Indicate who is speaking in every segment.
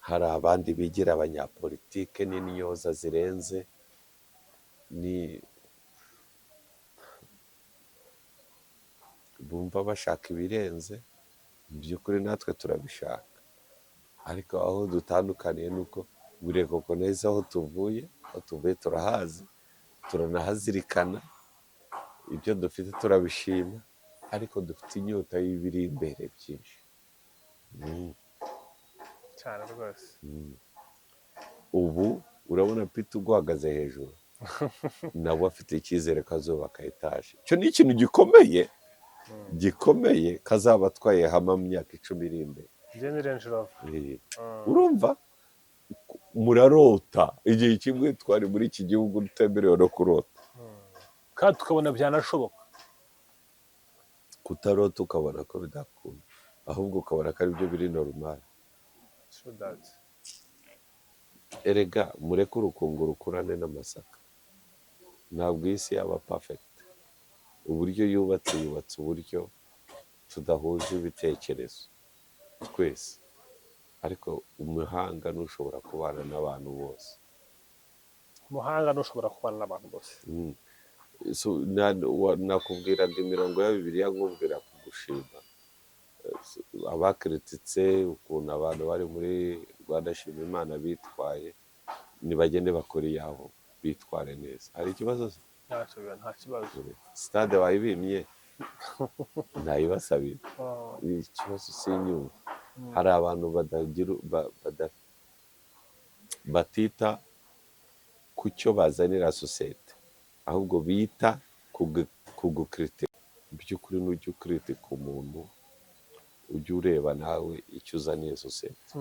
Speaker 1: Hari abandi bigira abanyapolitike n'intyoza zirenze, ni bumva bashaka ibirenze. Mu by'ukuri natwe turabishaka, ariko aho dutandukaniye ni uko buri koko neza aho tuvuye, aho tuvuye turahazi, turanahazirikana, ibyo dufite turabishima, ariko dufite inyota y'ibiri imbere byinshi.
Speaker 2: Cyane rwose.
Speaker 1: Ubu urabona Peter uguhagaze hejuru, nawe afite icyizere ko azubaka etaje. Icyo ni ikintu gikomeye, gikomeye, kazaba atwaye hamwe mu myaka 10 iri imbere.
Speaker 2: Njye ni Range Rover.
Speaker 1: Urumva murarota. Igihe kimwe twari muri iki gihugu tutemerewe no kurota,
Speaker 2: kandi tukabona byanashoboka.
Speaker 1: Kutarota ukabona ko bidakunda, ahubwo ukabona ko aribyo biri normal.
Speaker 2: True that.
Speaker 1: Erega mureke urukungu rukurane n'amasaka. Ntabwo iyi si yaba perfect. Uburyo yubatse, yubatse uburyo tudahuje ibitekerezo twese, ariko umuhanga ntushobora kubana n'abantu bose.
Speaker 2: Umuhanga ntushobora kubana n'abantu bose.
Speaker 1: So, nakubwiraga imirongo ya Bibiliya, nkubwira kugushima. So, abakirititse ukuntu abantu bari muri Rwanda Shima Imana bitwaye, nibagende bakora iyabo, bitware neza. Hari ikibazo se?
Speaker 2: Ntacyo, nta kibazo.
Speaker 1: Stade wayibimye, ntayibasabira. Ikibazo sinyumva, hari abantu badagira batita ku cyo bazanira sosiyete, ahubwo bita ku gukritika. Mu by'ukuri nujya ukritika umuntu, ujye ureba nawe icyo uzaniye sosiyete,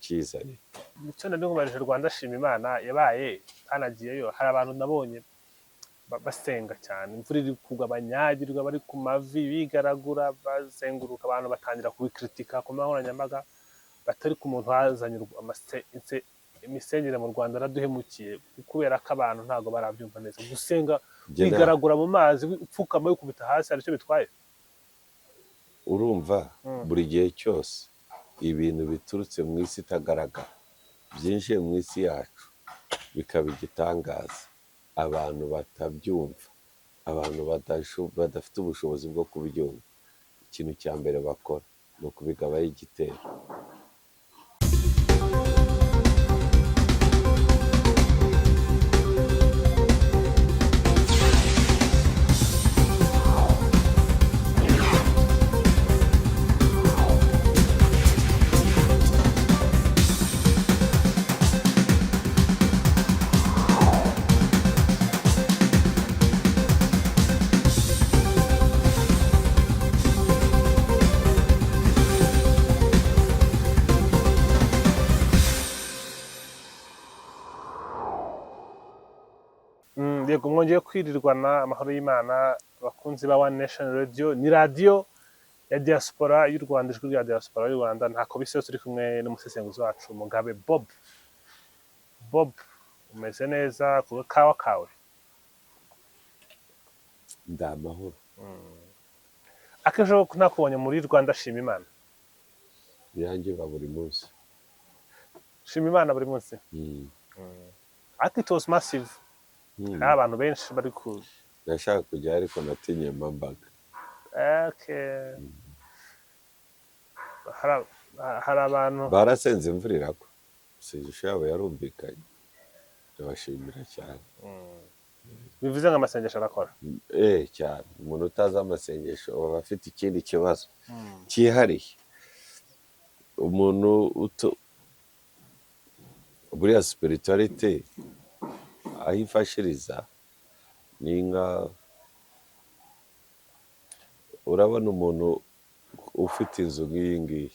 Speaker 1: cyizane.
Speaker 2: Icyo nari nkubarije, Rwanda Shima Imana yabaye hanagiyeyo, hari abantu nabonye basenga cyane, imvura iri kugwa, banyagirwa, bari ku mavi bigaragura, bazenguruka. Abantu batangira kubikritika ku mbuga nkoranyambaga, batari ku muntu wazanye imisengere mu Rwanda araduhemukiye, kubera ko abantu ntabwo barabyumva neza gusenga
Speaker 1: Njye
Speaker 2: wigaragura mu mazi, upfukama, wikubita hasi, hari icyo bitwaye?
Speaker 1: Urumva, buri gihe cyose ibintu biturutse mu isi itagaragara byinjiye mu isi yacu bikaba igitangaza, abantu batabyumva, abantu badafite ubushobozi bwo kubyumva, ikintu cya mbere bakora ni ukubigabaho igitero.
Speaker 2: Yego, mwongeye kwirirwana amahoro y'Imana, abakunzi ba One Nation Radio. Ni radiyo ya diaspora y'u Rwanda, ijwi rya diaspora y'u Rwanda. Ntako bisa, turi kumwe n'umusesenguzi wacu Mugabe Bob. Bob, umeze neza ku kawa kawe?
Speaker 1: Ndi amahoro.
Speaker 2: Akejo nakubonye muri Rwanda Shima Imana.
Speaker 1: Iyanjye iba buri munsi.
Speaker 2: Shima Imana buri munsi. Ariko it was massive. Hari abantu benshi bari ku
Speaker 1: Nashaka kujyayo ariko natinye Mbaga.
Speaker 2: Okay. Hari abantu
Speaker 1: Barasenze imvura iragwa, isengesho yabo yarumvikanye, ndabashimira cyane.
Speaker 2: Bivuze ngo amasengesho arakora.
Speaker 1: Cyane. Umuntu utazi amasengesho aba afite ikindi kibazo cyihariye. Umuntu uto buriya spirituality aho ifashiriza ni nka, urabona umuntu ufite inzu nk'iyi ngiyi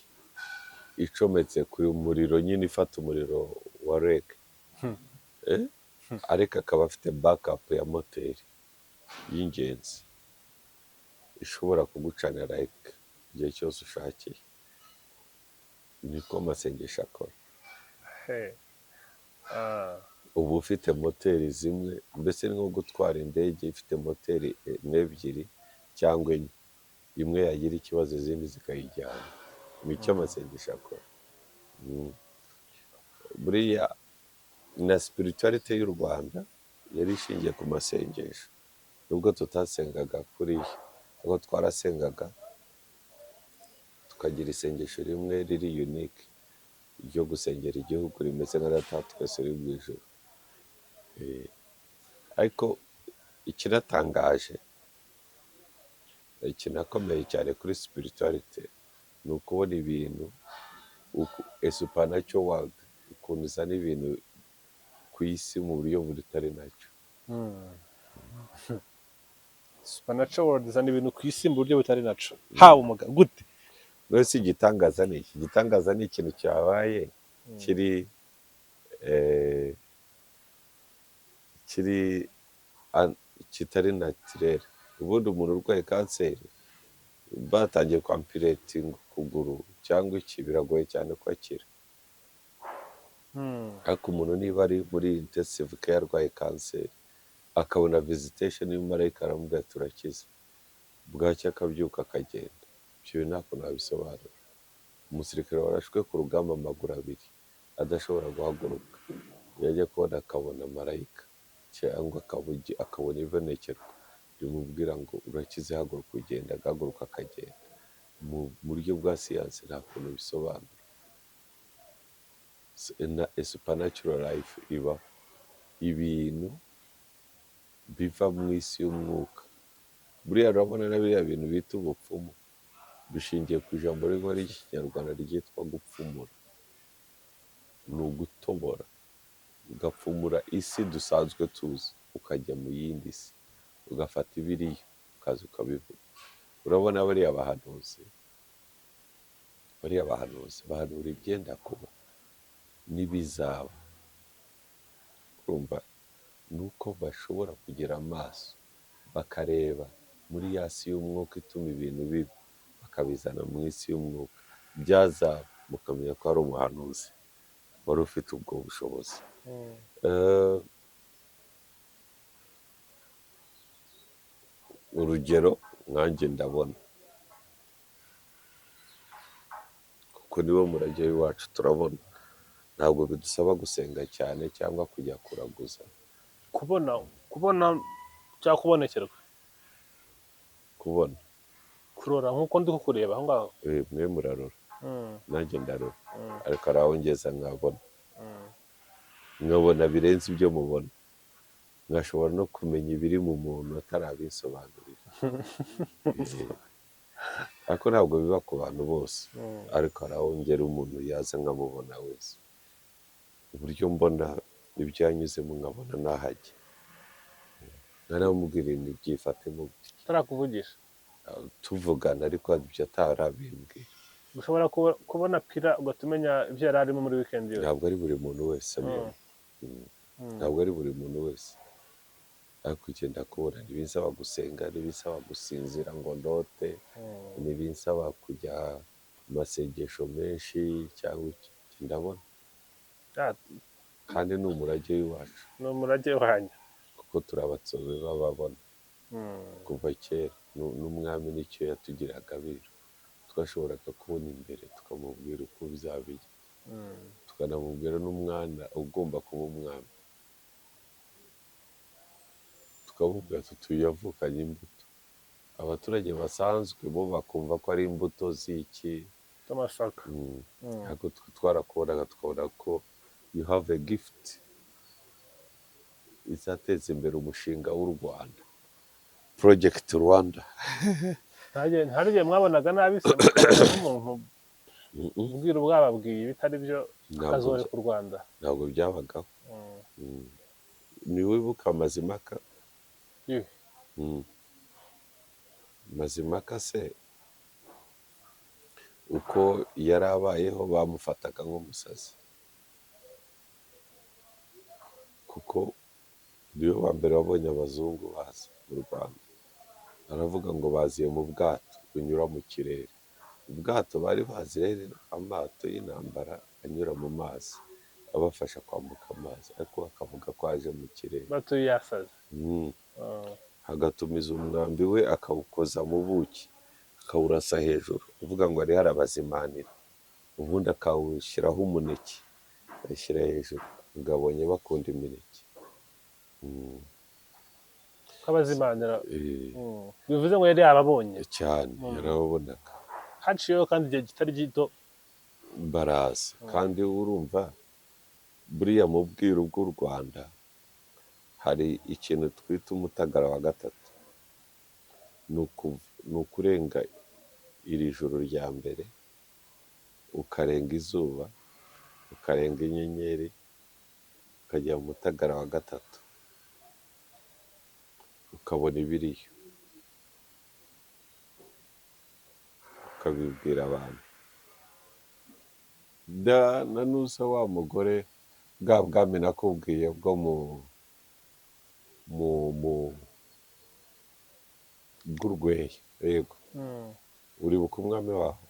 Speaker 1: icometse ku muriro nyine, ifata umuriro wa REG, ariko akaba afite backup ya moteri y'ingenzi ishobora kugucanira like igihe cyose ushakiye. Niko amasengesho akora.
Speaker 2: Hey. Ah.
Speaker 1: Uba ufite moteri zimwe, mbese ni nko gutwara indege ifite moteri n'ebyiri cyangwa enye, imwe yagira ikibazo izindi zikayijyana. Nicyo amasengesho akora. Buriya na spirituality y'u Rwanda yari ishingiye ku masengesho, nubwo tutasengaga kuriya, ariko twarasengaga, tukagira isengesho rimwe riri unique ryo gusengera igihugu, rimeze nka Data wa twese uri mu ijuru. Ariko ikinatangaje, kinakomeye cyane kuri spirituality, ni ukubona ibintu a supernatural world ukuntu izana ibintu ku isi mu buryo butari nacyo.
Speaker 2: Supernatural world izana ibintu ku isi mu buryo butari naco. Hawe umugabo gute?
Speaker 1: None se igitangaza ni iki? Igitangaza ni ikintu cyabaye kiri kitari naturel. Ubundi umuntu urwaye kanseri batangiye kwamputatinga ukuguru cyangwa iki, biragoye cyane ko akira. Ariko umuntu niba ari muri intensive care arwaye kanseri, akabona visitation y'umumarayika, aramubwira ati: "Urakize", bwacya akabyuka akagenda, ibyo bintu nta kuntu wabisobanura. Umusirikare warashwe ku rugamba amaguru abiri adashobora guhaguruka, yajya kubona akabona marayika cyangwa akabona ibonekerwa rimubwira ngo: "Urakize, haguruka ugenda", agahaguruka akagenda. Mu buryo bwa siyansi nta kuntu bisobanura. Na supernatural life ibaho, ibintu biva mu isi y'umwuka. Buriya urabona na biriya bintu bita ubupfumu bishingiye ku ijambo rimwe ry'Ikinyarwanda ryitwa gupfumura. Ni ugutobora, ugapfumura isi dusanzwe tuzi, ukajya mu yindi si, ugafata ibiriyo ukaza ukabivuga. Urabona bariya bahanuzi bahanura ibyenda kuba n'ibizaba. Urumva ni uko bashobora kugira amaso bakareba muri ya si y'umwuka ituma ibintu biba, bakabizana mu isi y'umwuka, byazaba mukamenya ko ari umuhanuzi wari ufite ubwo bushobozi. Urugero nkanjye ndabona, kuko niwo murage w'iwacu, turabona. Ntabwo bidusaba gusenga cyane cyangwa kujya kuraguza.
Speaker 2: Kubona cyangwa kubonekerwa?
Speaker 1: Kubona.
Speaker 2: Kurora nk'uko ndi kukureba aho ngaho?
Speaker 1: Mwe murarora, nanjye ndarora, ariko hari aho ngeza nkabona, nkabona birenze ibyo mubona, nkashobora no kumenya ibiri mu muntu atarabisobanurira. Ariko ntabwo biba ku bantu bose, ariko hari aho ngera umuntu yaza nkamubona wese, uburyo mbona ibyo yanyuzemo, nkabona n'ahajya, nkaramubwira ibintu byifatemo gutya.
Speaker 2: Atarakuvugisha?
Speaker 1: Tuvugana, ariko ibyo atarabimbwira.
Speaker 2: Ushobora kubona Pira ugahita umenya ibyo yari arimo muri weekend yose?
Speaker 1: Ntabwo ari buri muntu wese abibona. Ntabwo ari buri muntu wese, ariko ugenda kubona ntibinsaba gusenga, ntibinsaba gusinzira ngo ndote, ntibinsaba kujya mu masengesho menshi cyangwa iki. Ndabona. Kandi ni umurage w'iwacu.
Speaker 2: Ni umurage wanyu.
Speaker 1: Kuko turi Abatsobe b'ababona kuva kera. N'umwami nicyo yatugiraga abiru, twashoboraga kubona imbere, tukamubwira uko bizaba bijya, tukanamubwira n'umwana ugomba kuba umwami, tukamubwira tuti: "Uyu yavukanye imbuto." Abaturage basanzwe bo bakumva ko ari imbuto z'iki?
Speaker 2: Z'amasaka.
Speaker 1: Ariko twe twarakubonaga, tukabona ko you have a gift izateza imbere umushinga w'u Rwanda, Project Rwanda.
Speaker 2: Nta n'igihe mwabonaga nabi se, mukabona nk'umuntu ubwira bwababwiye bitari byo,
Speaker 1: Ntabwo
Speaker 2: akazoreka u Rwanda?
Speaker 1: Ntabwo byabagaho. Ntiwibuka Mazimaka?
Speaker 2: Yuhi.
Speaker 1: Mazimaka se uko yari abayeho, bamufataga nk'umusazi, kuko niwe wa mbere wabonye abazungu baza mu Rwanda, aravuga ngo baziye mu bwato bunyura mu kirere. Ubwato bari bazi rero, amato y'intambara anyura mu mazi abafasha kwambuka amazi, ariko akavuga ko aje mu kirere.
Speaker 2: Batuye yasaze.
Speaker 1: Agatumiza umwambi we, akawukoza mu buki, akawurasa hejuru, uvuga ngo ariho arabazimanira, ubundi akawushyiraho umuneke. Ayishyira hejuru, ngabonye bakunda imineke.
Speaker 2: Ko abazimanira.
Speaker 1: Eh,
Speaker 2: Bivuze ngo yari yarababonye.
Speaker 1: Cyane, yarababonaga.
Speaker 2: Haciyeho kandi igihe kitari gito.
Speaker 1: Baraza kandi urumva buriya mu bwiru bw'u Rwanda hari ikintu twita umutagara wa gatatu. Ni ukurenga iri joro rya mbere, ukarenga izuba, ukarenga inyenyeri, ukajya mu mutagara wa gatatu, ukabona ibiriyo, ukabibwira abantu. Da na nusa wa mugore bwa bwami nakubwiye bwo mu bw'urweya, yego. Uribuka umwami waho,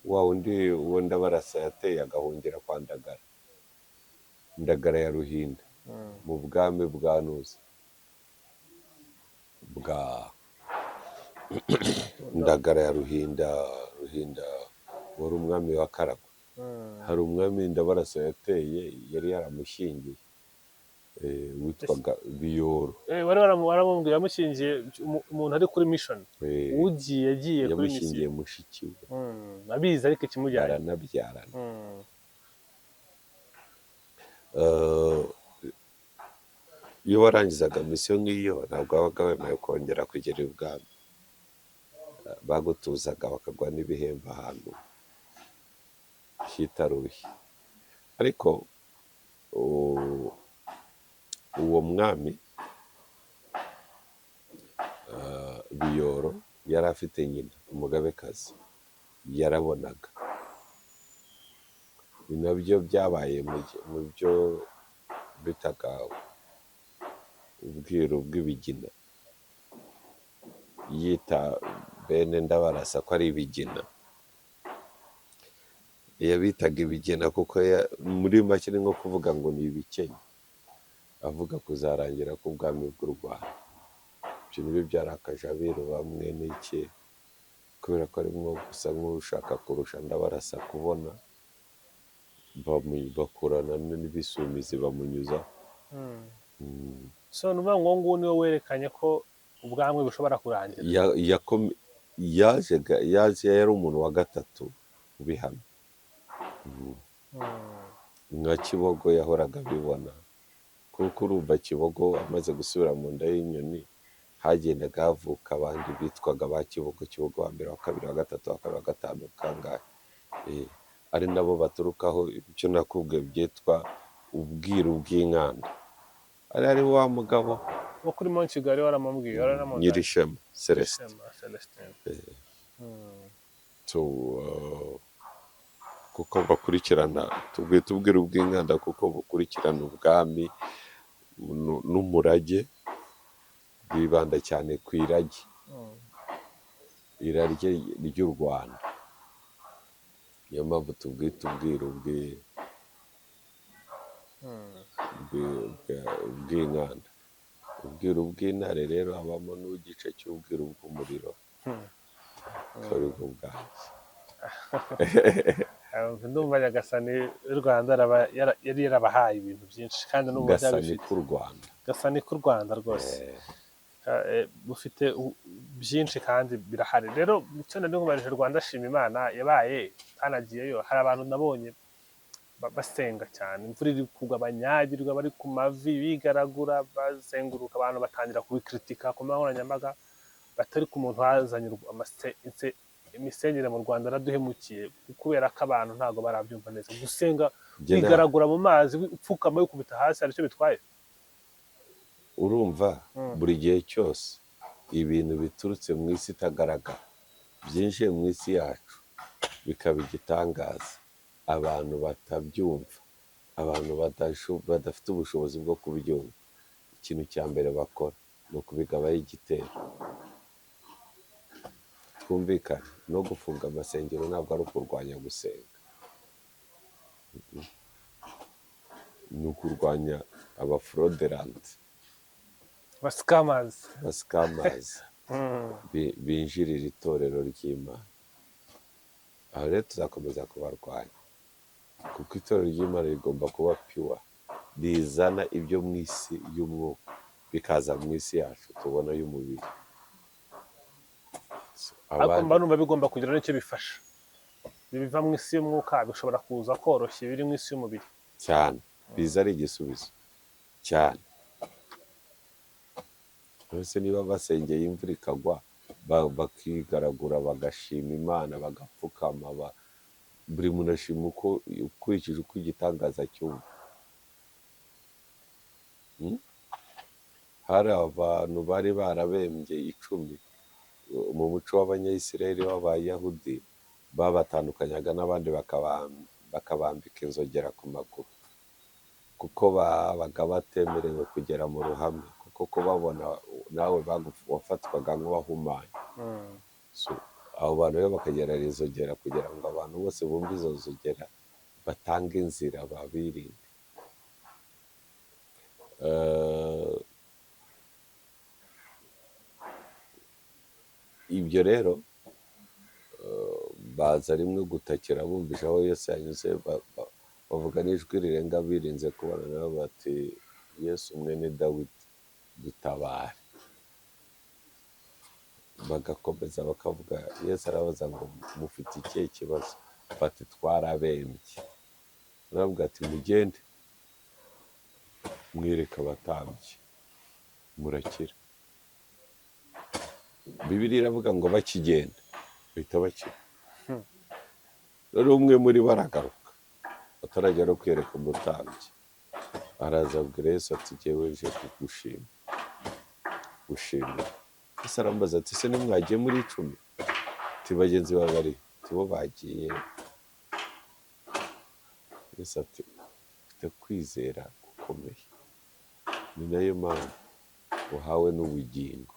Speaker 1: wa wundi uwo Ndabarasa yateye agahungira kwa Ndagara, Ndagara ya Ruhinda, mu bwami bwa Nuza bwa Ndagara ya Ruhinda, Ruhinda wari umwami wa Karagwe. Hari umwami Ndabarasa yateye yari yaramushyingiye, witwaga Biyoro.
Speaker 2: Wari waramubwiye yamushyingiye umuntu ari kuri mission. Ugiye yagiye kuri
Speaker 1: Yamushyingiye
Speaker 2: mission.
Speaker 1: mushiki we.
Speaker 2: Abizi ariko ikimujyanye.
Speaker 1: Baranabyarana. Iyo warangizaga misiyo nk'iyo, ntabwo wabaga wemerewe kongera kugera ibwami. Bagutuzaga bakaguha n'ibihembo ahantu hitaruye. Ariko uwo mwami Biyoro yari afite nyina umugabekazi, yarabonaga. Ni nabyo byabaye mu byo bitaga ubwiru bw'ibigina, yita bene Ndabarasa ko ari ibigina. Yabitaga ibigina kuko muri make ni nko kuvuga ngo ni ibikenya, avuga kuzarangira k'ubwami bw'u Rwanda. Ibyo nibyo byarakaje abiru bamwe n'iki, kubera ko arimo gusa nk'ushaka kurusha Ndabarasa kubona, bakurana n'ibisumizi bamunyuzaho.
Speaker 2: So ni ukuvuga ngo uwo nguwo niwe werekanye ko ubwami bushobora kurangira.
Speaker 1: Yaje yari umuntu wa gatatu ubihamya. Nka Kibogo yahoraga abibona, kuko urumva Kibogo amaze gusubira mu nda y'inyoni, hagendaga havuka abandi bitwaga ba Kibogo, Kibogo wa mbere, wa kabiri, wa gatatu, wa kane, wa gatanu, kangahe. Ari nabo baturukaho ibyo nakubwiye byitwa ubwiru bw'inkanda. Ari wa mugabo
Speaker 2: wo kuri Mont Kigali waramubwiye, waramubwiye.
Speaker 1: Nyirishema Celestin.
Speaker 2: Shema Celestin.
Speaker 1: So, kuko bakurikirana, tubwita ubwiru bw'inkanda kuko bukurikirana ubwami n'umurage, bwibanda cyane ku irage, irage ry'u Rwanda. Niyo mpamvu tubwita ubwiru bw'inkanda. Ubwiru bw'intare rero habamo n'igice cy'ubwiru bw'umuriro, akaba aribwo bwanjye.
Speaker 2: Ndumva Nyagasani w'u Rwanda yari yarabahaye ibintu byinshi kandi n'ubu
Speaker 1: Gasani
Speaker 2: aracyabifite.
Speaker 1: k'u Rwanda.
Speaker 2: Gasani k'u Rwanda rwose. Bufite byinshi kandi birahari. Rero icyo nari nkubarije, Rwanda shima Imana yabaye ntanagiyeyo, hari abantu nabonye basenga cyane, imvura iri kugwa, banyagirwa, bari ku mavi bigaragura, bazenguruka, abantu batangira kubikritika ku mbuga nkoranyambaga, batari ku muntu wazanye imisengere mu Rwanda araduhemukiye, kubera ko abantu ntabwo barabyumva neza gusenga
Speaker 1: Njye
Speaker 2: wigaragura mu mazi, upfukama, wikubita hasi, hari icyo bitwaye?
Speaker 1: Urumva, buri gihe cyose ibintu biturutse mu isi itagaragara byinjiye mu isi yacu bikaba igitangaza, abantu batabyumva, abantu badafite ubushobozi bwo kubyumva, ikintu cya mbere bakora ni ukubigabaho igitero. Twumvikane, no gufunga amasengero ntabwo ari ukurwanya gusenga, ni ukurwanya abaforoderanti,
Speaker 2: Basikamazi.
Speaker 1: Basikamazi binjirira itorero ry'Imana. Aho rero tuzakomeza kubarwanya. Kuko itorero ry'Imana rigomba kuba pure, rizana ibyo mu isi y'umwuka bikaza mu isi yacu tubona y'umubiri. So,
Speaker 2: Ariko
Speaker 1: abandi
Speaker 2: mba numva bigomba kugira n'icyo bifasha. Ibiva mu isi y'umwuka bishobora kuza koroshya ibiri mu isi y'umubiri.
Speaker 1: Cyane, biza ari igisubizo cyane. Mbese niba basengeye imvura ikagwa, bakigaragura, bagashima Imana, bagapfukama, buri muntu ashima uko ukurikije uko igitangaza cyumva. Hari abantu bari barabembye 10 mu muco w'Abanyayisiraheli b'Abayahudi, babatandukanyaga n'abandi bakabambika inzogera ku maguru, kuko babaga batemerewe kugera mu ruhame, kuko kubabona nawe wafatwaga nk'uwahumanye. So, abo bantu rero bakagera inzogera kugira ngo abantu bose bumve izo nzogera, batange inzira, babirinde. Ibyo rero baza rimwe gutakira bumvise aho Yesu yanyuze, bavuga n'ijwi rirenga birinze kubona nabo bati Yesu mwene Dawidi dutabare. Bagakomeza bakavuga. Yesu arabaza ngo mufite ikihe kibazo? Bati twarabembye. Aravuga ati mugende mwereke abatambyi murakira. Bibiliya iravuga ngo bakigenda bahita bakira. Rero umwe muri bo aragaruka atarajya no kwereka umutambyi, araza abwira Yesu ati jyewe nje kugushima gushimira. Yesu aramubaza ati se ntimwagiye muri 10? Ati bagenzi bawe bari? Ati bo bagiye. Yesu ati ufite kwizera gukomeye, ni nayo mpamvu uhawe n'ubugingo.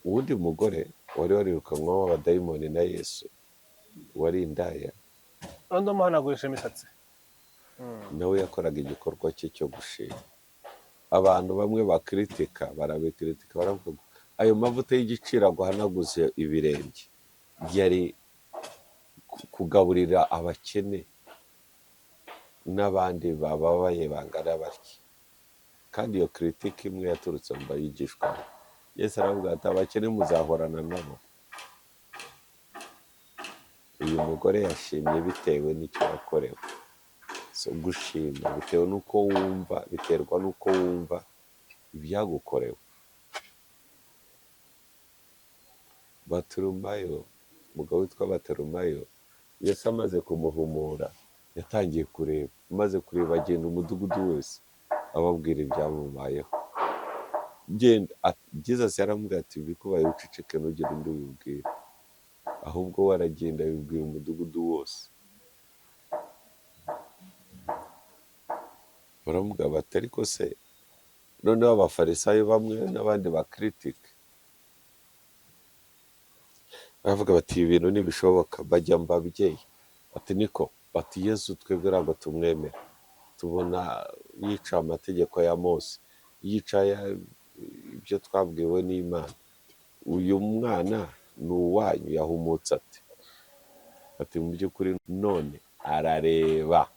Speaker 1: Uwundi mugore wari warirukanwamo abadayimoni na Yesu wari indaya,
Speaker 2: undi umuhanagurisha imisatsi,
Speaker 1: nawe yakoraga igikorwa cye cyo gushima. Abantu bamwe bakritika, barabikritika, baravuga ngo ayo mavuta y'igiciro aguhanaguze ibirenge yari kugaburira abakene n'abandi bababaye bangana batya. Kandi iyo kritika imwe yaturutse mu bayigishwa. Yesu aravuga ati abakene muzahorana nabo. Uyu mugore yashimye bitewe n'icyo yakorewe. So, gushima bitewe n'uko wumva, biterwa n'uko wumva ibyagukorewe. Baturumayo, umugabo witwa Baturumayo, Yesu amaze kumuhumura yatangiye kureba, amaze kureba agenda umudugudu wose ababwira ibyamubayeho. Genda, Jesus yaramubwiye ati bikubaye uceceke ntugire undi ubibwira, ahubwo we aragenda abibwira umudugudu wose. Baramubwira bati ariko se noneho abafarisayo bamwe n'abandi bakritike baravuga bati ibi bintu ntibishoboka, bajya mu babyeyi bati niko, bati Yesu twebwe ntabwo tumwemera, tubona yica amategeko ya Mose, yica ibyo twabwiwe n'Imana, uyu mwana ni uwanyu yahumutse ati ati mu by'ukuri none arareba,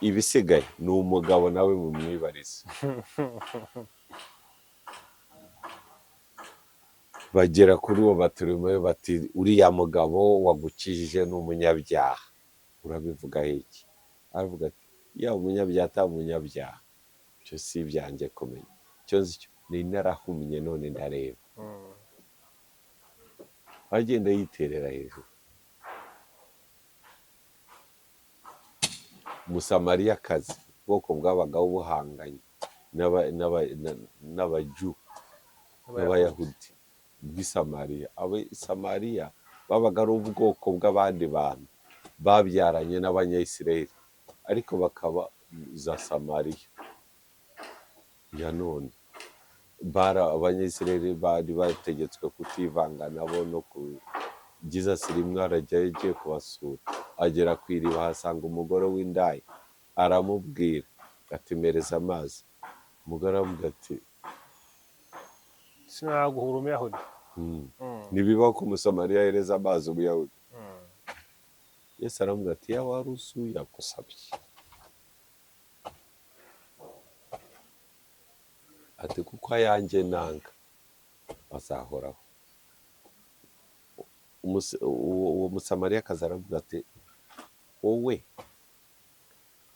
Speaker 1: ibisigaye ni umugabo nawe mumwibarize. Bagera kuri uwo Baturumayo bati uriya mugabo wagukijije ni umunyabyaha, urabivugaho iki? Aravuga ati yaba umunyabyaha ataba umunyabyaha ibyo si ibyanjye kumenya, icyo nzi cyo ni narahumye none ndareba. Agenda yiterera hejuru. Umusamariyakazi, ubwoko bwabagaho buhanganye n'abaju n'Abayahudi bw'i Samariya. Abasamariya babaga ari ubwoko bw'abandi bantu babyaranye n'Abanyayisiraheli, ariko bakaba za Samariya ya none. Abanyayisiraheli bari bategetswe kutivanga nabo no ku Jesus rimwe arajyayo agiye kubasura, agera ku iriba ahasanga umugore w'indaya, aramubwira ati mpereza amazi. Umugore aramubwira ati
Speaker 2: sinaguhura umuyahudi.
Speaker 1: Ntibibaho ko Umusamariya ahereza amazi umuyahudi. Yesu aramubwira ati yaba wari uzi yagusabye, ati kuko ayanjye nanga azahoraho. Uwo Musamariyakazi aravuga ati wowe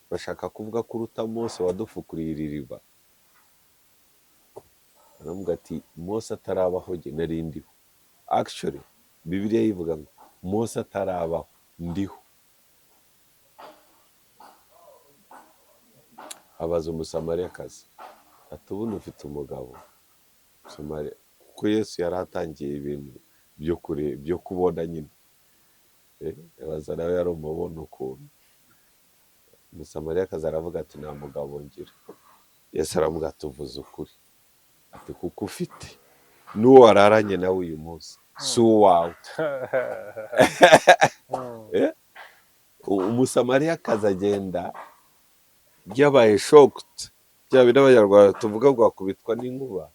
Speaker 1: bashaka kuvuga ko uruta Mose wadufukuriye iri riba. Aravuga ati Mose atarabaho jye nari ndiho. Actually Bibiliya ivuga ngo Mose atarabaho ndiho. Abaza Umusamariyakazi ati ubundi ufite umugabo? Kuko Yesu yari atangiye ibintu byo kure byo kubona nyine, abaza nawe yari umubona ukuntu. Umusamariyakazi aravuga ati nta mugabo ngira. Yesu aravuga ati uvuze ukuri, ati kuko ufite n'uwo wararanye nawe uyu munsi si uwawe. Umusamariyakazi agenda yabaye shocked, bya bindi Abanyarwanda tuvuga ngo akubitwa n'inkuba,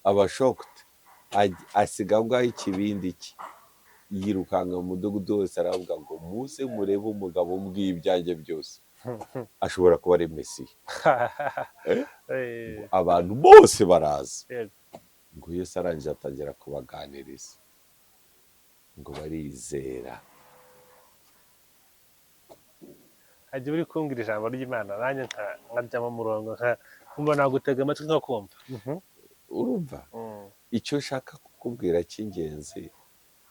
Speaker 1: aba shocked, asiga aho ngaho ikibindi cye, yirukanka mu mudugudu wose aravuga ngo muze murebe umugabo umbwiye ibyanjye byose, ashobora kuba ari Mesiya. Abantu bose baraza. Ngo Yesu arangije atangira kubaganiriza, ngo barizera.
Speaker 2: Hajya uri kumbwira ijambo ry'Imana nanjye nkajya mu murongo nkumva nagutega amatwi nkakumva.
Speaker 1: Urumva icyo nshaka kukubwira cy'ingenzi,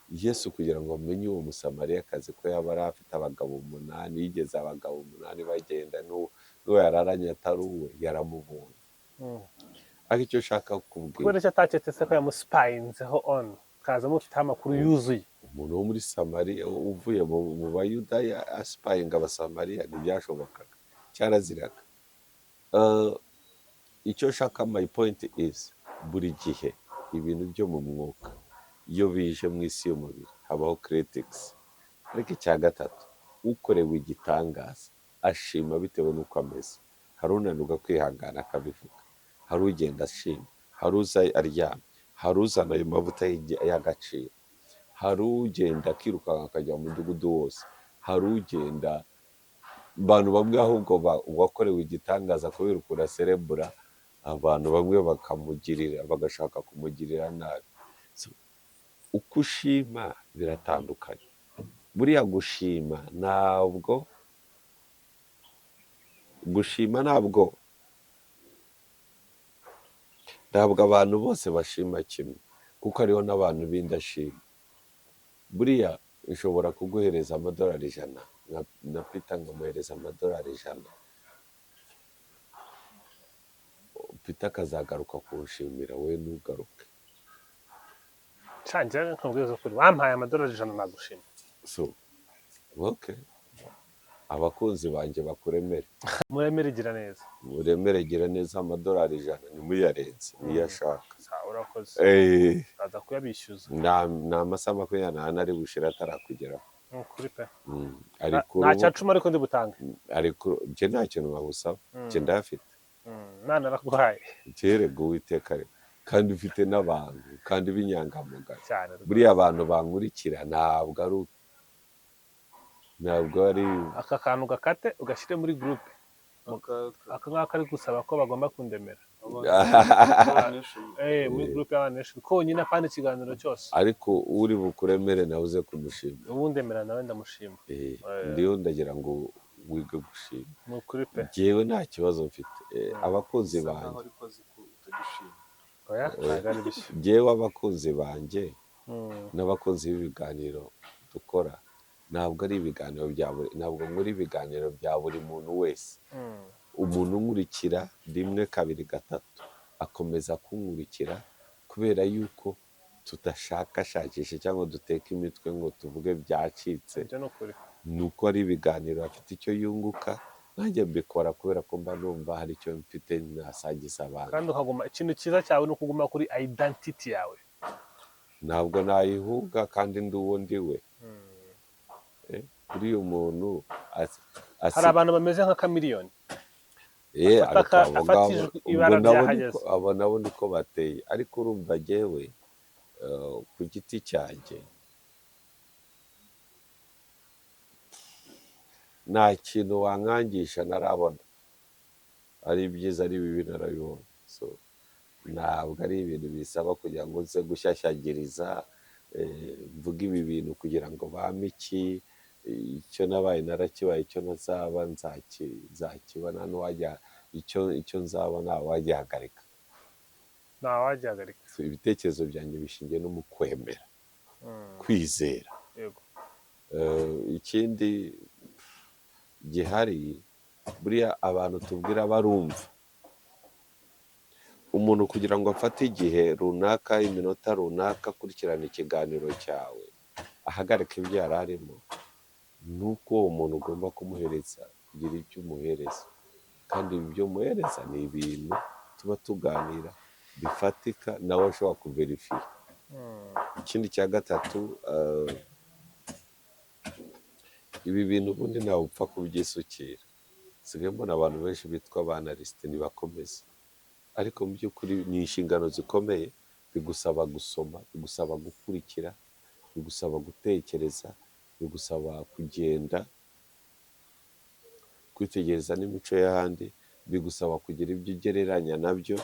Speaker 1: Yesu kugira ngo amenye uwo Musamariyakazi ko yaba yari afite abagabo 8, yigeze abagabo 8 bagenda n'uwo yararanye atari uwe, yaramubonye. Ariko icyo nshaka kukubwira,
Speaker 2: kubera icyo ataketse se ko yamusipayinzeho on kaza mufiteho amakuru yuzuye.
Speaker 1: Umuntu wo muri Samariya uvuye mu Bayudaya asipayinga Abasamariya ntibyashobokaga, cyaraziraga. Icyo nshaka, my point is, buri gihe ibintu byo mu mwuka iyo bije mu isi y'umubiri habaho critics. Ariko icya gatatu, ukorewe igitangaza ashima bitewe n'uko ameze. Hari unanirwa kwihangana akabivuga, hari ugenda ashima, hari uza aryamye, hari uzana ayo mavuta y'agaciro, hari ugenda akirukanka akajya mu mudugudu wose, hari ugenda abantu bamwe ahubwo uwakorewe igitangaza kubera ukuntu aserebura, abantu bamwe bakamugirira, bagashaka kumugirira nabi. So, uko ushima biratandukanye. Buriya gushima ntabwo abantu bose bashima kimwe, kuko hariho n'abantu b'indashima. Buriya ushobora kuguhereza $100 na Peter nkamuhereza $100, Peter akazagaruka kunshimira, we ntugaruke.
Speaker 2: Nshanje nkubwiza ukuri, wampaye $100 nagushima.
Speaker 1: So okay, abakunzi banjye bakuremere,
Speaker 2: muremere gira neza,
Speaker 1: muremere gira neza. $100 ntimuyarenze, niyo ashaka.
Speaker 2: Urakoze, aza kuyabishyuza.
Speaker 1: Ni amasaha 24 ari bushira atarakugeraho.
Speaker 2: Ukuri pe, nta cyacuma ariko ndi butange.
Speaker 1: Ariko njye nta kintu bagusaba, njye ndayafite.
Speaker 2: Nana naraguhaye.
Speaker 1: Kerega Uwiteka kandi ufite n'abantu kandi b'inyangamugayo. Buriya abantu bankurikira ntabwo ari
Speaker 2: aka kantu gakate ugashyire muri groupe. Aka ngaka ari gusaba ko bagomba kundemera muri groupe y'abantu benshi konyine, apana ikiganiro cyose.
Speaker 1: Ariko uri bukuremere nawe uze kumushima,
Speaker 2: uwundemera nawe ndamushima.
Speaker 1: Ndiyo ndagira ngo wige gushima.
Speaker 2: Ni ukuri pe,
Speaker 1: njyewe nta kibazo mfite. Abakunzi banjye, njyewe abakunzi banjye n'abakunzi b'ibiganiro dukora, ntabwo ari ibiganiro bya buri, ntabwo nkora ibiganiro bya buri muntu wese. Umuntu unkurikira 1 2 3 akomeza kunkurikira kubera yuko tudashakashakisha cyangwa duteka imitwe ngo tuvuge byacitse. Nuko ari ibiganiro afite icyo yunguka, nanjye mbikora kubera ko mba numva hari icyo mfite nasangiza abantu.
Speaker 2: Kandi ukaguma, ikintu cyiza cyawe ni ukuguma kuri identity yawe.
Speaker 1: Ntabwo nayihuga kandi ndi uwo ndiwe. Kuri uyu muntu
Speaker 2: hari abantu bameze nka Chameleone.
Speaker 1: Abo nabo niko bateye. Ariko urumva jyewe ku giti cyanjye Nta kintu wankangisha ntarabona, ari ibyiza ari bibi narabibonye. So ntabwo ari ibintu bisaba kugira ngo nze gushyashyagiriza, mvuge ibi bintu kugira ngo bampe iki. Icyo nabaye narakibaye, icyo ntazaba nzakibona, n'uwajya icyo nzaba ntawagihagarika.
Speaker 2: Ntawagihagarika.
Speaker 1: So, ibitekerezo byanjye bishingiye no mu kwemera, kwizera. Ikindi gihari, buriya abantu tubwira barumva. Umuntu kugira ngo afate igihe runaka, iminota runaka, akurikirana ikiganiro cyawe, ahagarika ibyo yari arimo, ni uko uwo muntu ugomba kumuhereza, kugira ibyo umuhereza. Kandi ibyo umuhereza ni ibintu tuba tuganira bifatika, nawe ashobora kuverifiya. Ikindi cya gatatu, ibi bintu ubundi ntawe upfa kubyisukira. Nsigaye mbona abantu benshi bitwa ba analyste, ntibakomeze, ariko mu by'ukuri ni inshingano zikomeye. Bigusaba gusoma, bigusaba gukurikira, bigusaba gutekereza, bigusaba kugenda kwitegereza n'imico y'ahandi, bigusaba kugira ibyo ugereranya nabyo,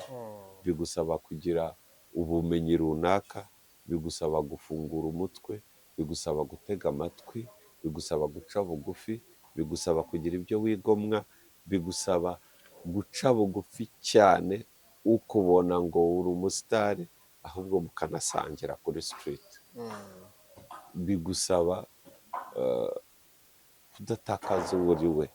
Speaker 1: bigusaba kugira ubumenyi runaka, bigusaba gufungura umutwe, bigusaba gutega amatwi, bigusaba guca bugufi, bigusaba kugira ibyo wigomwa, bigusaba guca bugufi cyane ukubona ngo uri umusitari, ahubwo mukanasangira kuri street, bigusaba kudatakaza uwo uri we.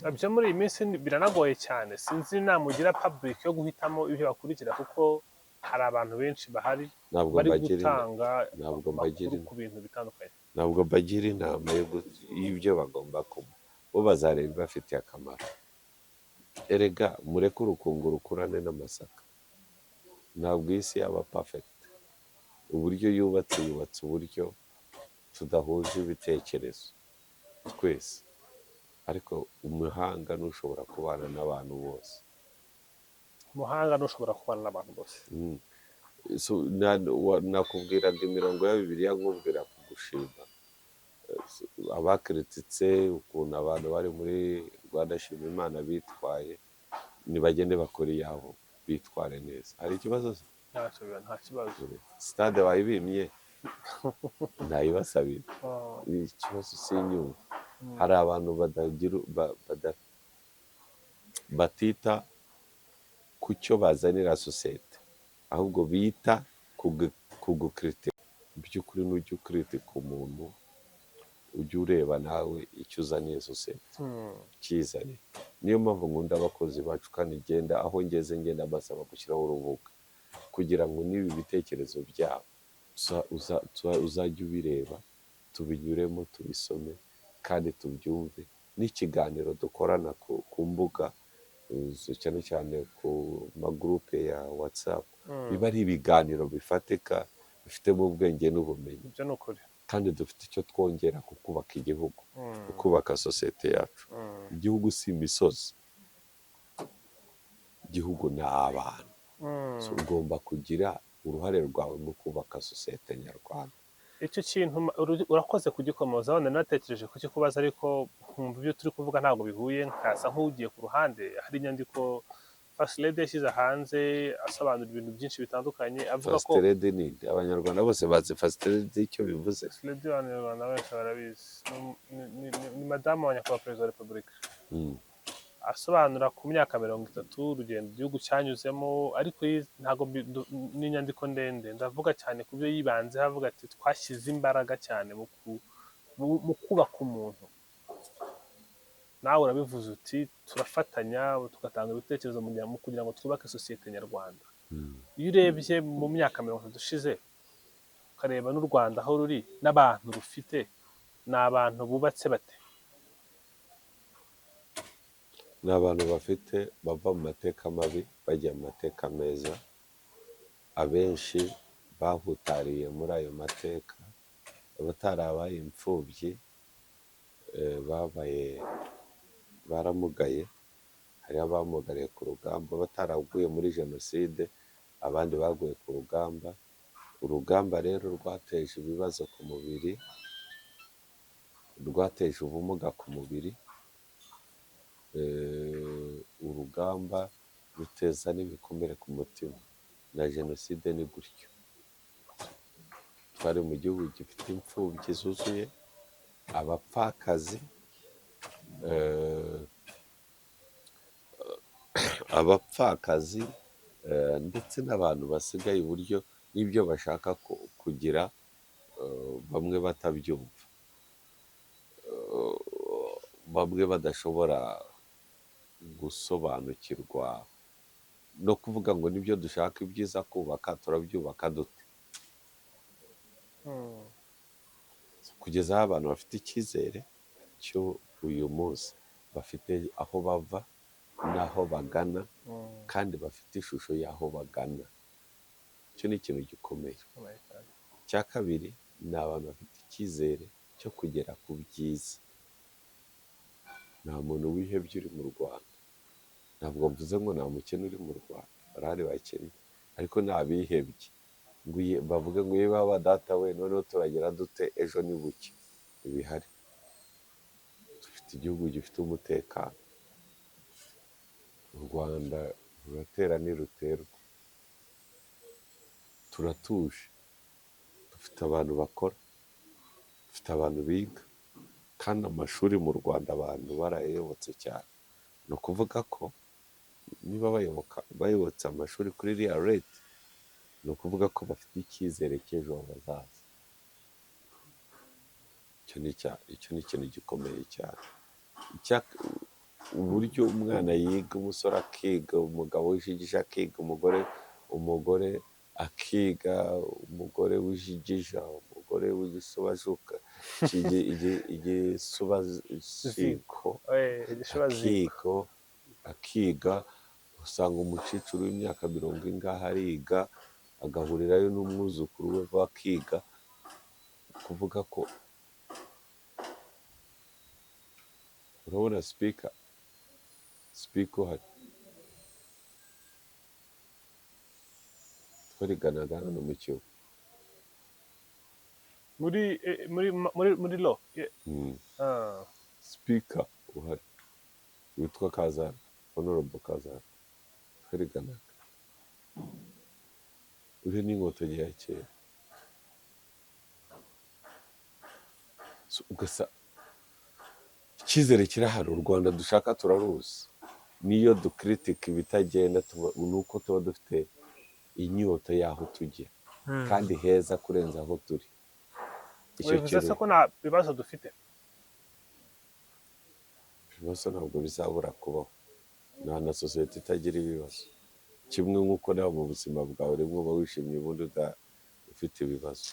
Speaker 2: Ibyo muri iyi minsi biranagoye cyane. Sinzi inama ugira public yo guhitamo ibyo bakurikira, kuko hari abantu benshi bahari
Speaker 1: Ntabwo
Speaker 2: bari
Speaker 1: mbagira
Speaker 2: gutanga
Speaker 1: ntabwo
Speaker 2: amakuru
Speaker 1: mbagira
Speaker 2: ku bintu bitandukanye.
Speaker 1: Ntabwo mbagira inama y'ibyo bagomba kuba. Bo bazareba ibibafitiye akamaro. Erega mureke urukungu rukurane n'amasaka. Ntabwo isi yaba perfect. Uburyo yubatse, yubatse uburyo tudahuje ibitekerezo twese, ariko umuhanga ntushobora kubana n'abantu bose.
Speaker 2: Umuhanga ntushobora kubana n'abantu bose.
Speaker 1: So, nakubwiraga imirongo ya Bibiliya, nkubwira kugushima. So, abakirititse ukuntu abantu bari muri Rwanda Shima Imana bitwaye, nibagende bakora iyabo, bitware neza. Hari ikibazo se?
Speaker 2: Ntacyo, nta kibazo.
Speaker 1: Sitade wayibimye, ntayibasabira. Ikibazo sinyumva. Hari abantu badagira batita ku cyo bazanira sosiyete, ahubwo bita ku gukritika. Mu by'ukuri nujya ukritika umuntu, ujye ureba nawe icyo uzaniye sosiyete, cyizane. Niyo mpamvu nkunda abakozi bacu, kandi ngenda aho ngeze ngenda mbasaba gushyiraho urubuga kugira ngo n'ibi bitekerezo byabo uzajye ubireba, tubinyuremo, tubisome kandi tubyumve. N'ikiganiro dukorana ku mbuga, cyane cyane ku magurupe ya WhatsApp, biba ari ibiganiro bifatika, bifitemo ubwenge n'ubumenyi.
Speaker 2: Ibyo ni ukuri.
Speaker 1: Kandi dufite icyo twongera ku kubaka igihugu, ku kubaka sosiyete yacu. Igihugu si imisozi, igihugu ni abantu. So, ugomba kugira uruhare rwawe mu kubaka sosiyete nyarwanda.
Speaker 2: Icyo kintu urakoze kugikomozaho. Nari natekereje kukikubaza, ariko nkumva ibyo turi kuvuga ntabwo bihuye, nkasa nk'ugiye ku ruhande. Hari inyandiko First Lady yashyize hanze asobanura ibintu byinshi bitandukanye, avuga ko
Speaker 1: First Lady ni nde? Abanyarwanda bose bazi First Lady icyo bivuze?
Speaker 2: First Lady, abanyarwanda bose barabizi. Ni madamu wa nyakubahwa perezida wa repubulika. Asobanura ku myaka 30 urugendo igihugu cyanyuzemo, ariko ntabwo ni inyandiko ndende. Ndavuga cyane ku byo yibanzeho, avuga ati twashyize imbaraga cyane mu kubaka umuntu. Nawe urabivuze uti turafatanya, tugatanga ibitekerezo mu kugira ngo twubake sosiyete nyarwanda. Iyo urebye mu myaka 30 ishize, ukareba n'u Rwanda aho ruri n'abantu rufite, ni abantu bubatse bate?
Speaker 1: Ni abantu bafite bava mu mateka mabi bajya mu mateka meza. Abenshi bahutariye muri ayo mateka, abatarabaye imfubyi, babaye baramugaye. Hariho abamugariye ku rugamba, bataraguye muri jenoside, abandi baguye ku rugamba. Urugamba rero rwateje ibibazo ku mubiri. rwateje ubumuga ku mubiri, urugamba ruteza n'ibikomere ku mutima, na jenoside ni gutyo. Twari mu gihugu gifite imfubyi zuzuye, abapfakazi, abapfakazi, ndetse n'abantu basigaye iburyo n'ibyo bashaka kugira, bamwe batabyumva, bamwe badashobora gusobanukirwa no kuvuga ngo nibyo dushaka ibyiza kubaka, turabyubaka dute? Kugeza aho abantu bafite icyizere cyo uyu munsi, bafite aho bava n'aho bagana, kandi bafite ishusho y'aho bagana. Icyo ni ikintu gikomeye.
Speaker 2: Gikomeye cyane.
Speaker 1: Icya kabiri ni abantu bafite icyizere cyo kugera ku byiza. Nta muntu wihebye uri mu Rwanda. Ntabwo mvuze ngo nta mukene uri mu Rwanda, barahari bakennye, ariko nta bihebye ngo bavuge ngo ye baba data we, noneho turagira dute, ejo ni buke. Ibihari, dufite igihugu gifite umutekano. U Rwanda ruratera ntiruterwa, turatuje, dufite abantu bakora, dufite abantu biga, kandi amashuri mu Rwanda abantu barayayobotse cyane. Ni ukuvuga ko niba bayobotse amashuri kuri iriya rate, ni ukuvuga ko bafite icyizere cy'ejo hazaza. Icyo ni ikintu gikomeye cyane. Uburyo umwana yiga, umusore akiga, umugabo w'ijigija akiga, umugore akiga, umugore w'ijigija, umugore w'igisubazuka, igisubaziko,
Speaker 2: Igishubaziko.
Speaker 1: akiga, usanga umukecuru w'imyaka 40 ingahe ariga, agahurirayo n'umwuzukuru we bakiga. Kuvuga ko urabona speaker uhari twariganaga hano mu Kiyovu
Speaker 2: Muri lo.
Speaker 1: Speaker uhari witwa Kazana, Honorable Kazana, twariganaga, uri n'inkotanyi ya kera. So, ugasa icyizere kirahari. U Rwanda dushaka turaruzi, niyo dukritika ibitagenda ni uko tuba dufite inyota y'aho tujya, kandi heza kurenza aho turi. Icyo
Speaker 2: Bivuze se
Speaker 1: kintu
Speaker 2: ko nta bibazo dufite?
Speaker 1: Ibibazo ntabwo bizabura kubaho, nta na sosiyete itagira ibibazo. Kimwe nk'uko nawe mu buzima bwawe rimwe uba wishimye, ubundi ufite ibibazo.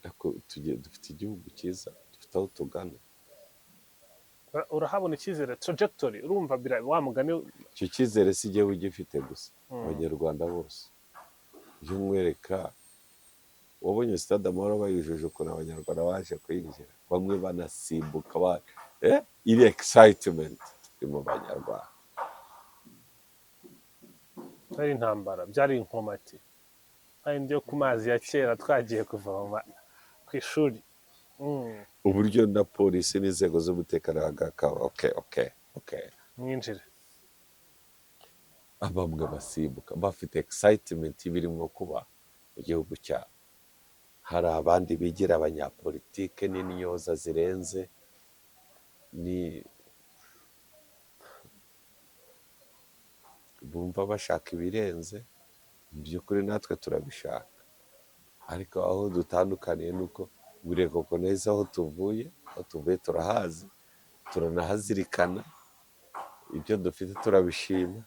Speaker 1: Ariko dufite igihugu cyiza, dufite aho tugana.
Speaker 2: Urahabona icyizere, trajectory, urumva wa mugani.
Speaker 1: Icyo cyizere si jyewe ugifite gusa, Abanyarwanda bose. Iyo nkwereka, wabonye Stade Amahoro bayujuje ukuntu Abanyarwanda baje kuyinjira, bamwe banasimbuka, iri excitement iri mu Banyarwanda.
Speaker 2: Byari intambara, byari inkomati, kandi yo ku mazi ya kera twagiye kuvoma ku ishuri.
Speaker 1: Uburyo na polisi n'inzego z'umutekano bagakaba okay, okay, okay.
Speaker 2: Mwinjire.
Speaker 1: Bamwe basimbuka bafite excitement y'ibirimo kuba mu gihugu cyabo. Hari abandi bigira abanyapolitike n'intyoza zirenze, ni bumva bashaka ibirenze. Mu by'ukuri natwe turabishaka, ariko aho dutandukaniye ni uko buri koko neza aho tuvuye, aho tuvuye turahazi, turanahazirikana, ibyo dufite turabishima,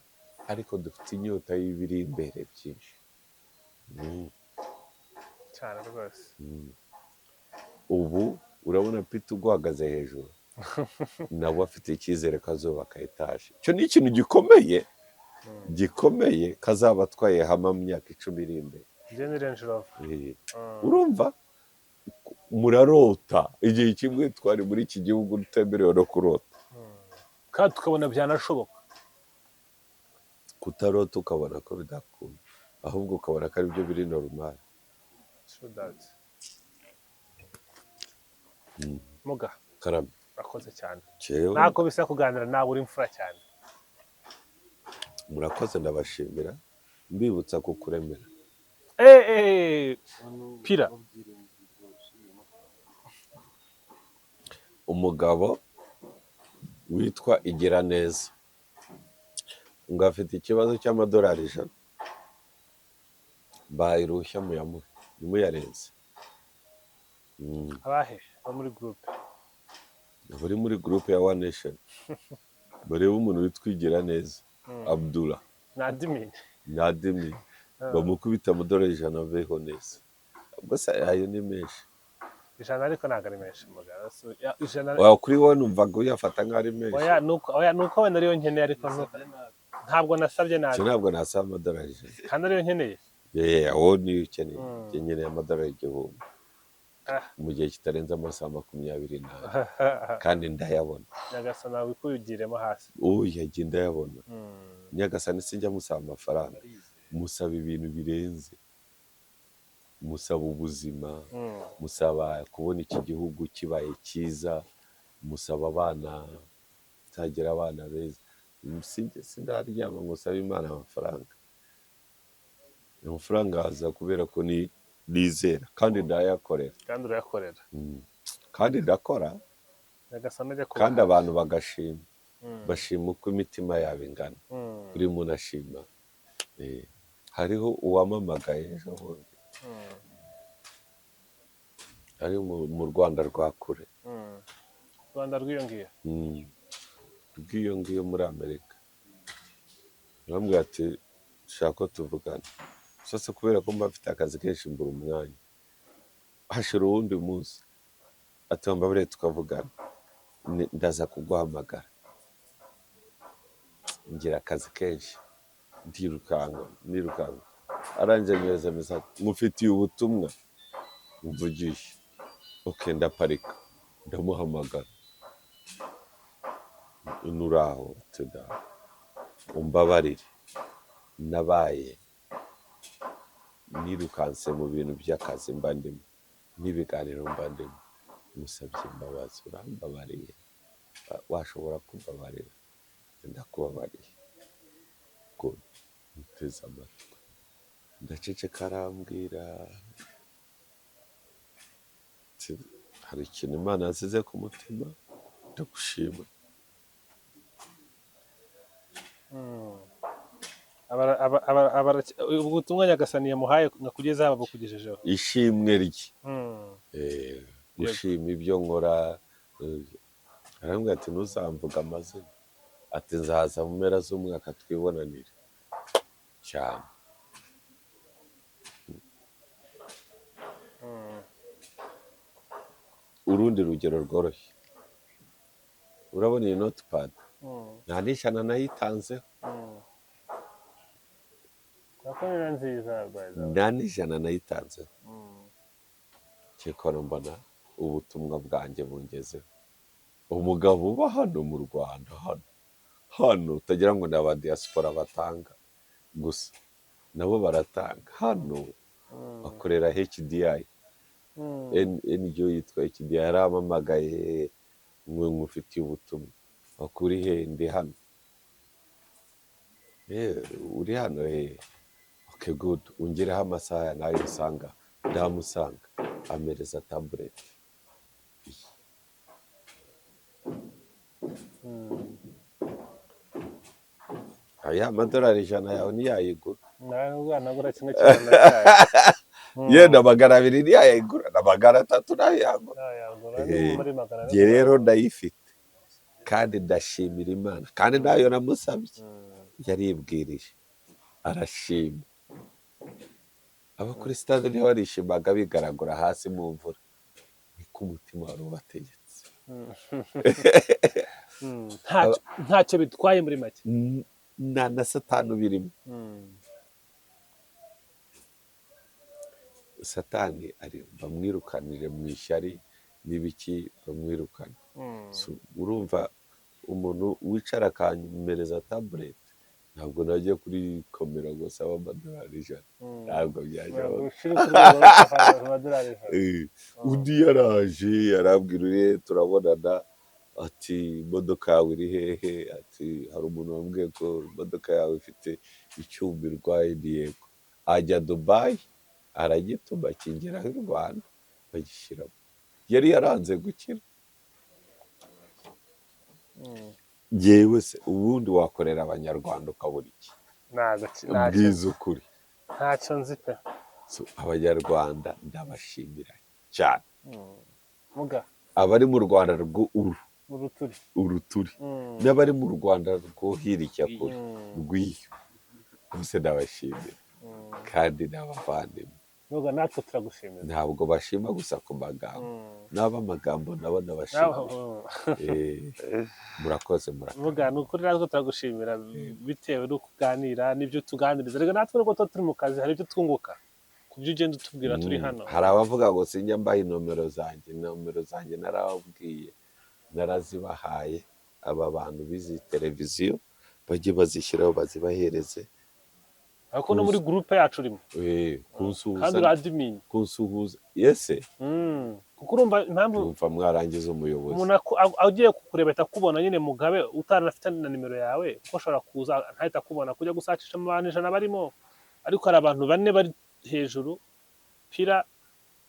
Speaker 1: ariko dufite inyota y'ibiri imbere byinshi.
Speaker 2: Cyane rwose.
Speaker 1: Ubu urabona Peter uguhagaze hejuru, nawe afite icyizere ko azubaka etaje. Icyo ni ikintu gikomeye, gikomeye, kazaba atwaye hamwe mu myaka 10 iri imbere.
Speaker 2: Njye ni Range Rover.
Speaker 1: Urumva murarota, igihe kimwe twari muri iki gihugu tutemerewe no kurota.
Speaker 2: Kandi tukabona byanashoboka.
Speaker 1: Kutarota ukabona ko bidakunda. Ahubwo ukabona ko aribyo biri normal.
Speaker 2: True that. Muga.
Speaker 1: Karame.
Speaker 2: Urakoze cyane.
Speaker 1: Jewe.
Speaker 2: Ntako bisa kuganira nawe, uri imfura cyane.
Speaker 1: Murakoze, ndabashimira, mbibutsa kukuremera.
Speaker 2: Eh eh, pira.
Speaker 1: Umugabo witwa Igiraneza ngo afite ikibazo cy'amadolari 100, mbahaye uruhushya muyamuhe, ntimuyarenze.
Speaker 2: Abahe bo muri groupe?
Speaker 1: Bari muri groupe ya One Nation, barebe umuntu witwa Igiraneza Abdullah.
Speaker 2: Na admin.
Speaker 1: Na admin, bamukubita amadolari 100 aveho neza. Ubwo se ayo ni menshi?
Speaker 2: 100 ariko ntabwo ari menshi, muga. 100.
Speaker 1: Oya, kuri wowe numvaga uyafata nk'aho ari menshi.
Speaker 2: Oya, nuko, oya, nuko wenda ariyo nkeneye, ariko ntabwo nasabye nabi.
Speaker 1: Icyo ntabwo nasaba amadolari 100.
Speaker 2: Kandi ariyo nkeneye.
Speaker 1: Yeah, wowe niyo ukeneye.
Speaker 2: Mm.
Speaker 1: Nkeneye amadolari 1000
Speaker 2: Ah.
Speaker 1: mu gihe kitarenze amasaha 24, kandi ndayabona.
Speaker 2: Nyagasani wikugiremo hasi.
Speaker 1: Ubu yagiye, ndayabona. Nyagasani sinjya musaba amafaranga, musaba ibintu birenze, musaba ubuzima, musaba kubona iki gihugu kibaye cyiza, musaba abana, nzagira abana beza. Sindaryama ngo nsabe Imana amafaranga. Amafaranga aza kubera ko ni nizera kandi ndayakorera.
Speaker 2: Kandi urayakorera.
Speaker 1: Kandi ndakora.
Speaker 2: Nyagasani ajya kuba
Speaker 1: Kandi abantu bagashima, bashima uko imitima yabo ingana. Buri muntu ashima. Hariho uwamamagaye ejo bundi, ari mu Rwanda rwa kure.
Speaker 2: Rwanda rwiyongera.
Speaker 1: Rw'iyo ngiyo muri Amerika, arambwira ati shaka ko tuvugana. Sasa kubera ko mba mfite akazi kenshi mbura umwanya, hashira uwundi munsi, ati mbabarire tukavugana. Ndaza kuguhamagara, ngira akazi kenshi, ndirukanka nirukanka. Arangije anyohereza message, mufitiye ubutumwa, mvugishe. Ok, ndaparika, ndamuhamagara, nuraho tuda, umbabarire, nabaye nirukanse mu bintu by'akazi mba ndimo n'ibiganiro mba ndimo, musabye imbabazi, urambabariye? Washobora kumbabarira? Ndakubabariye. Good. Muteze amatwi, ndaceceka, arambwira ati, hari ikintu Imana yansize ku mutima, ndagushima.
Speaker 2: Ubwo butumwa Nyagasani yamuhaye ngo haba bukugejejeho.
Speaker 1: Ishimwe rye. Gushima ibyo nkora. Arambwira ati ntuzamvuge amazina, ati nzaza mu mpera z'umwaka twibonanire cyane. Urundi rugero rworoshye, urabona iyi notepad? Nta n'ijana nayitanzeho.
Speaker 2: Nako ni na nziza, by the way.
Speaker 1: Nta n'ijana nayitanzeho. Cyekora mbona ubutumwa bwanjye bungezeho, umugabo uba hano mu Rwanda, hano hano, utagira ngo ni aba diaspora batanga gusa, nabo baratanga hano. Bakorera HDI. NGO yitwa HDI yarampamagaye ngo ngufitiye ubutumwa. Bakuri he? Ndi hano. Uri hano he? Okay, good, ungereho amasaha ya nayo usanga ndamusanga, amereza tablet. Aya amadolari 100 yawe ntiyayigura.
Speaker 2: Ntabwo nagura kimwe cyane cyayo.
Speaker 1: Yenda 200 ntiyayigura, na 300 ntayagura.
Speaker 2: Nayagura ni muri 400.
Speaker 1: Njye rero ndayifite kandi ndashimira Imana, kandi nayo namusabye. Yaribwirije arashima. Abo kuri stade niho barishimaga bigaragura hasi mu mvura, niko umutima wari ubategetse.
Speaker 2: Ntacyo bitwaye muri make.
Speaker 1: Na Satani ubirimo. Satani ari bamwirukanire mu ishyari n'ibiki, bamwirukana. So, urumva umuntu wicara akanyohereza tablet Ntabwo najya kuri kamera ngo sabe amadolari 100. Ntabwo byajyaho.
Speaker 2: Ntabwo ushira ku rwego rwo kuva amadolari 100.
Speaker 1: Undi yaraje arambwira, uriye turabonana, ati: "Imodoka yawe iri hehe?" Ati: "Hari umuntu wambwiye ko imodoka yawe ifite icyuma irwaye." Ni yego. Ajya Dubayi aragituma kingeraho i Rwanda, bagishyiramo. Yari yaranze gukira. Yewe se, ubundi wakorera Abanyarwanda ukabura iki?
Speaker 2: Ntabwo ntacyo.
Speaker 1: Mbwiza ukuri.
Speaker 2: Ntacyo nzi pe.
Speaker 1: So, Abanyarwanda ndabashimira cyane.
Speaker 2: Muga.
Speaker 1: Abari mu Rwanda rw'uru
Speaker 2: mu ruturi.
Speaker 1: Uruturi n'abari mu Rwanda rwo hirya kure rw'iyo bose ndabashimira kandi n'abavandimwe.
Speaker 2: Muga, natwe turagushimira.
Speaker 1: Ntabwo bashima gusa ku magambo, n'ab'amagambo nabo ndabashimira. Murakoze, murakoze.
Speaker 2: Muga, ni ukuri natwe turagushimira bitewe n'uko uganira n'ibyo tuganiriza. Reka natwe nubwo tuba turi mu kazi, hari ibyo twunguka ku byo ugenda utubwira turi hano.
Speaker 1: Hari abavuga ngo sinjya mbaha inomero zanjye. Nomero zanjye narababwiye, narazibahaye. Aba bantu b'izi televiziyo bajye bazishyiraho, bazibahereze.
Speaker 2: Ariko no muri groupe yacu urimo. Kandi
Speaker 1: Kunsuhuza.
Speaker 2: Uri admin.
Speaker 1: Kunsuhuza yese.
Speaker 2: Kuko urumva impamvu
Speaker 1: Yumva mwarangiza umuyobozi.
Speaker 2: Umuntu agiye kukureba ahita akubona nyine, Mugabe, utaranafite na nimero yawe, kuko ashobora kuza ntahita akubona, kujya gusacisha mu bantu 100 barimo. Ariko hari abantu bane bari hejuru: Pira,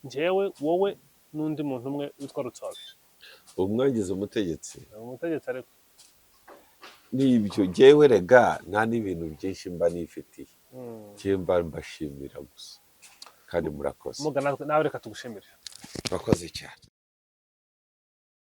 Speaker 2: njyewe, wowe n'undi muntu umwe witwa Rutsobe.
Speaker 1: Umwangiza umutegetsi.
Speaker 2: Ni umutegetsi ariko.
Speaker 1: N'ibyo jyewe rega nta n'ibintu byinshi mba nifitiye. Njyewe mba mbashimira gusa kandi murakoze.
Speaker 2: Muga, nawe reka tugushimire.
Speaker 1: Murakoze cyane.